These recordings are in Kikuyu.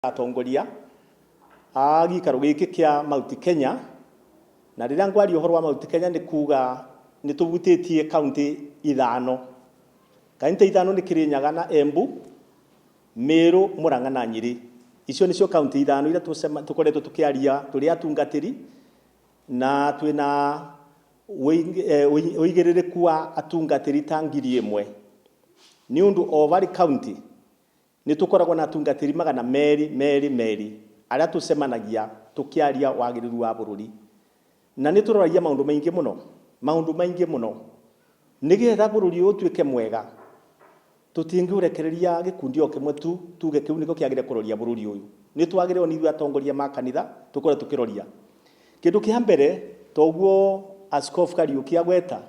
Atongoria a gĩikaro gĩkĩ kĩa Mount Kenya, na rĩrĩa ngwaria ũhoro wa Mount Kenya nĩ kuga nĩ tũhutĩtie kaunti ithano. Kaunti ithano nĩ Kirinyaga na Embu, Meru, Murang'a na Nyĩrĩ. Icio nĩcio kaunti ithano iria tũkoretwo tũkĩaria tũrĩ atungatĩri na twĩna ũigĩrĩrĩku wa atungatĩri ta 1,000. Nĩ ũndũ o varĩ kaunti nĩ tũkoragwo na atungatĩri 222 arĩa tũcemanagia tũkĩaria wagĩrĩru wa bũrũri. Na nĩ tũroragia maũndũ maingĩ mũno, maũndũ maingĩ mũno. Nĩgetha bũrũri ũyũ ũtuĩke mwega, tũtingĩũrekereria gĩkundi o kĩmwe tu tuge kĩu nĩkĩo kĩagĩrĩire kũroria bũrũri ũyũ. Nĩ twagĩrĩirwo nĩ ithuĩ atongoria ma kanitha tũkorwo tũkĩroria. Kĩndũ kĩa mbere, toguo Askofu Kariuki agweta,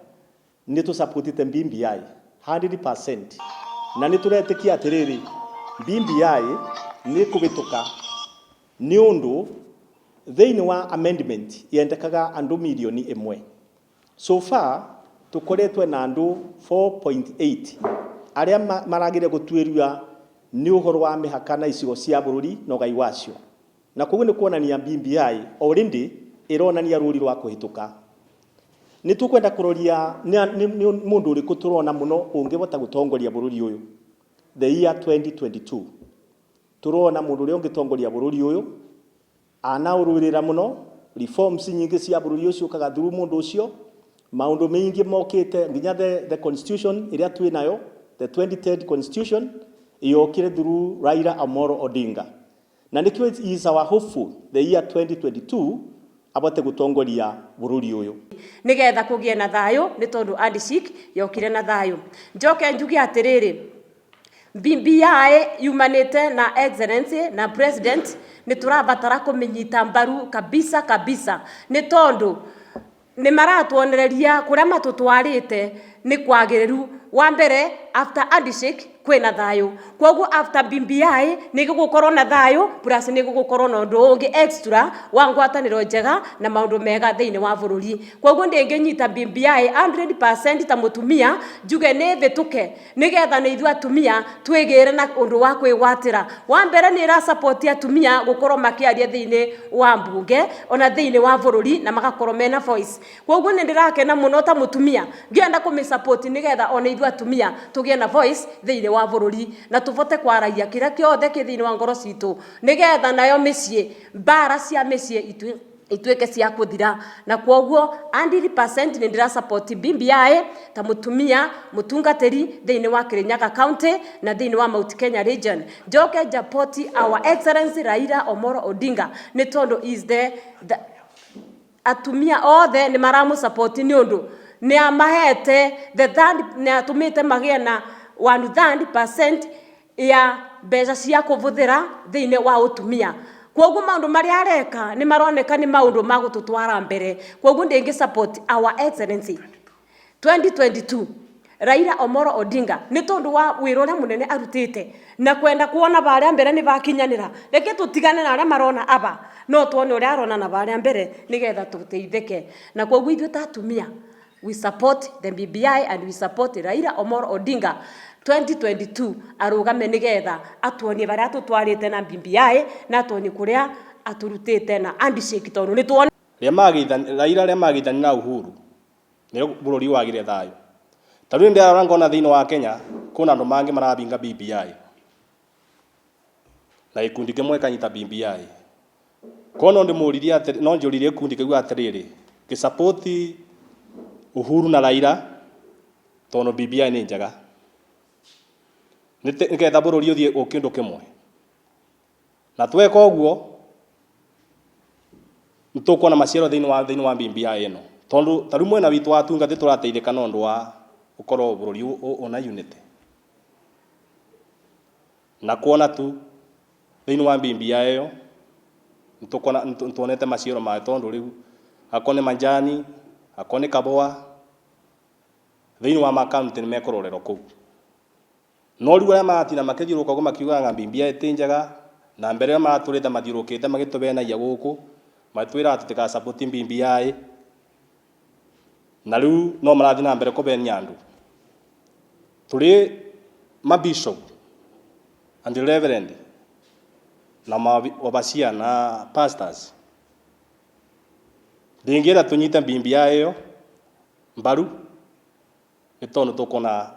nĩ tũsapotite BBI 100% na nĩ tũretĩkia atĩrĩrĩ, BBI nĩ kũhĩtũka nĩ ũndũ thĩinĩ wa amendment yendekaga andũ 1 million. So far tũkoretwo na andũ 4.8 arĩa maragĩrĩire gũtuĩria nĩ ũhoro wa mĩhaka na icigo cia bũrũri na ũgai wacio. Na koguo nĩ kuonania BBI already ĩronania rũri rwa kũhĩtũka. Nĩ tũkwenda kũroria nĩ mũndũ ũrĩkũ tũrona mũno ũngĩhota gũtongoria bũrũri ũyũ the year 2022. Tũrona mũndũ ũrĩa ũngĩtongoria bũrũri ũyũ anaũrũĩrĩra mũno, reforms nyingĩ cia bũrũri ũcio ũkaga through mũndũ ũcio, maũndũ maingĩ mokĩte nginya the constitution ĩrĩa twĩ nayo, the 2010 constitution yokire through Raila Amolo Odinga. Na nĩkĩo he is our hopeful the year 2022 abote gũtongoria bũrũri ũyũ. Nĩgetha kũgĩe na thayũ, nĩ tondũ handshake yokire na thayũ. Njoke njuge atĩrĩrĩ, BBI yumanĩte na Excellency na President, nĩ tũrabatara kũmĩnyita mbaru kabisa kabisa, nĩ tondũ nĩ maratuonereria kũrĩa matũtwarĩte nĩ kwagĩrĩru. Wa mbere, after handshake kwĩna thayũ, koguo after BBI nĩ gũgũkorwo na thayũ, plus nĩ gũgũkorwo na ũndũ ũngĩ extra wa ngwatanĩro njega na maũndũ mega thĩinĩ wa bũrũri. Koguo ndĩngĩnyita BBI 100% ta mũtumia njuge nĩ bĩtũke, nĩgetha nĩ ithuĩ atumia twĩgĩre na ũndũ wa kwĩgwatĩra. Wa mbere, nĩ ĩra support atumia gũkorwo makĩaria thĩinĩ wa mbunge ona thĩinĩ wa bũrũri na magakorwo mena voice. Koguo nĩ ndĩrakena mũno ta mũtumia ngĩenda kũmĩ support, nĩgetha ona ithuĩ atumia tũgĩe na voice thĩinĩ wa bũrũri na tũbote kwaragia kĩrĩa kĩothe kĩ thĩinĩ wa ngoro citũ, nĩgetha nayo mĩciĩ, mbara cia mĩciĩ ituĩke cia kũthira. Na kwoguo 100% nĩ ndĩra support BBI ta mũtumia mũtungatĩri thĩinĩ wa Kirinyaga County na thĩinĩ wa Mount Kenya region. Njoke njapoti Our Excellency Raila Omolo Odinga, nĩ tondũ is the atumia othe nĩ maramũ support, nĩ ũndũ nĩ amahete the third, nĩ atũmĩte magĩe na 1/3 percent ya mbeca cia kũbũthĩra thĩinĩ wa ũtumia. Koguo maũndũ marĩa areka nĩ maroneka nĩ maũndũ ma gũtũtwara mbere. Koguo ndĩngĩ support Our Excellency 2022 Raila Omolo Odinga, nĩ tondũ wa wĩra ũrĩa mũnene arutĩte na kwenda kuona barĩa mbere nĩ bakinyanĩra. Reke tũtigane na arĩa marona aba, no tuone ũrĩa arona na barĩa mbere, nĩgetha tũteithĩke. Na koguo ithuĩ ta atumia, we support the BBI and we support Raila Omolo Odinga 2022 arũgame, nĩgetha atuonie barĩa atũtwarĩte na BBI na atuonie kũrĩa atũrutĩte na handshake, tondũ nĩ tuona Rĩrĩa magĩithani Raila, rĩrĩa magĩithani na Uhuru, nĩrĩo bũrũri wagire thayũ. Ta rĩu ndĩrarora ngona thĩinĩ wa Kenya kwĩna andũ mangĩ marabinga BBI na gĩkundi kĩmwe gĩkanyita BBI. Koguo no ndĩmũririe atĩrĩ, no njũririe gĩkundi kĩu atĩrĩrĩ, gĩsapoti Uhuru na Raila tondũ BBI nĩ njega, nĩgetha bũrũri ũthiĩ o kĩndũ kĩmwe. Na tweka ũguo nĩtũkuona maciaro thĩinĩ wa BBI ĩno, tondũ ta rĩu mwena witũ wa atungati tũrateithĩka na ũndũ wa gũkorwo bũrũri ũna unity na kuona tu thĩinĩ wa BBI ĩyo nĩtũkuona nĩtuonete maciaro mayo, tondũ rĩu akorwo nĩ majani, akorwo nĩ kabũa, thĩinĩ wa makaunti nĩ mekũrorerwo kũu. No rĩu arĩa maratinda makĩthiũrũrũka ũguo makiugaga BBI ti njega, na mbere ĩyo maratũrĩte mathiũrũrũkĩte magĩtũbenagia gũkũ magĩtwĩraga tũtigasapoti BBI, na rĩu no marathiĩ na mbere kũbenia andũ. Tũrĩ mabishop and reverend, Na ma overseer na pastors ndingienda tunyite BBI iyo mbaru ni tondu tukona